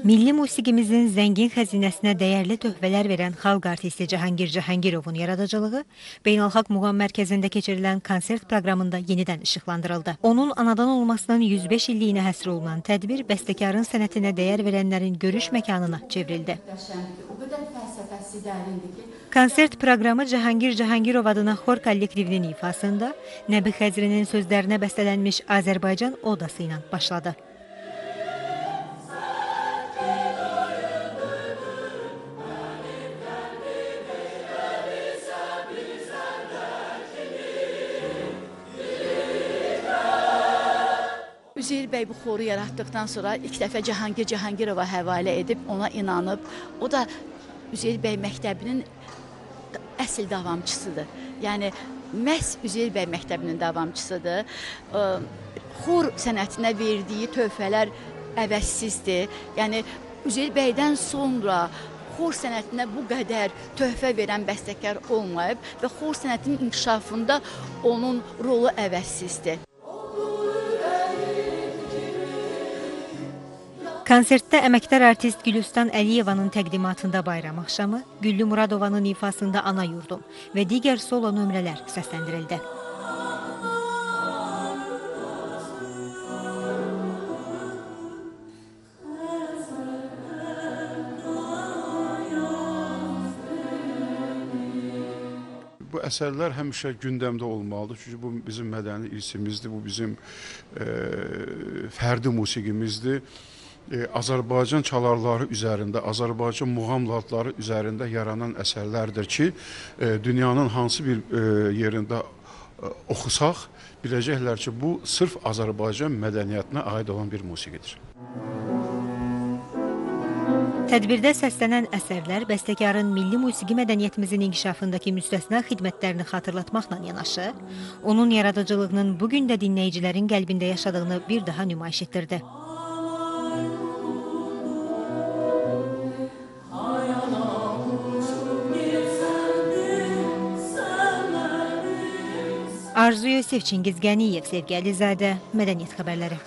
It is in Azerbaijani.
Milli musiqimizin zəngin xəzinəsinə dəyərli töhfələr verən xalq artisti Cahangir Cahangirovun yaradıcılığı Beynəlxalq Muğam Mərkəzində keçirilən konsert proqramında yenidən işıqlandırıldı. Onun anadan olmasının 105 illiyinə həsr olunan tədbir bəstəkarın sənətinə dəyər verənlərin görüş məkanına çevrildi. Konsert proqramı Cahangir Cahangirov adına xor kollektivinin ifasında Nəbi Xəzrinin sözlərinə bəstələnmiş Azərbaycan odası ilə başladı. Üzeyir bəy bu xoru yaratdıqdan sonra ilk dəfə Cahangir Cahangirova həvalə edib, ona inanıb. O da Üzeyir bəy məktəbinin əsl davamçısıdır. Yəni, məhz Üzeyir bəy məktəbinin davamçısıdır. Xor sənətinə verdiyi töhfələr əvəzsizdir. Yəni, Üzeyir bəydən sonra xor sənətinə bu qədər töhfə verən bəstəkar olmayıb və xor sənətinin inkişafında onun rolu əvəzsizdir. Konsertdə əməkdar artist Gülüstan Əliyevanın təqdimatında Bayram axşamı, Güllü Muradovanın ifasında Ana Yurdum və digər solo nömrələr səsləndirildi. Bu əsərlər həmişə gündəmdə olmalıdır. Çünki bu bizim mədəni irsimizdir, bu bizim fərdi musiqimizdir. Azərbaycan çalarları üzərində, Azərbaycan muğam ladları üzərində yaranan əsərlərdir ki, dünyanın hansı bir yerində oxusaq, biləcəklər ki, bu sırf Azərbaycan mədəniyyətinə aid olan bir musiqidir. Tədbirdə səslənən əsərlər bəstəkarın milli musiqi mədəniyyətimizin inkişafındakı müstəsna xidmətlərini xatırlatmaqla yanaşı, onun yaradıcılığının bugün də dinləyicilərin qəlbində yaşadığını bir daha nümayiş etdirdi. Arzu Yusif, Çingiz Qəniyev, Sevgi Əlizadə, Mədəniyyət Xəbərləri.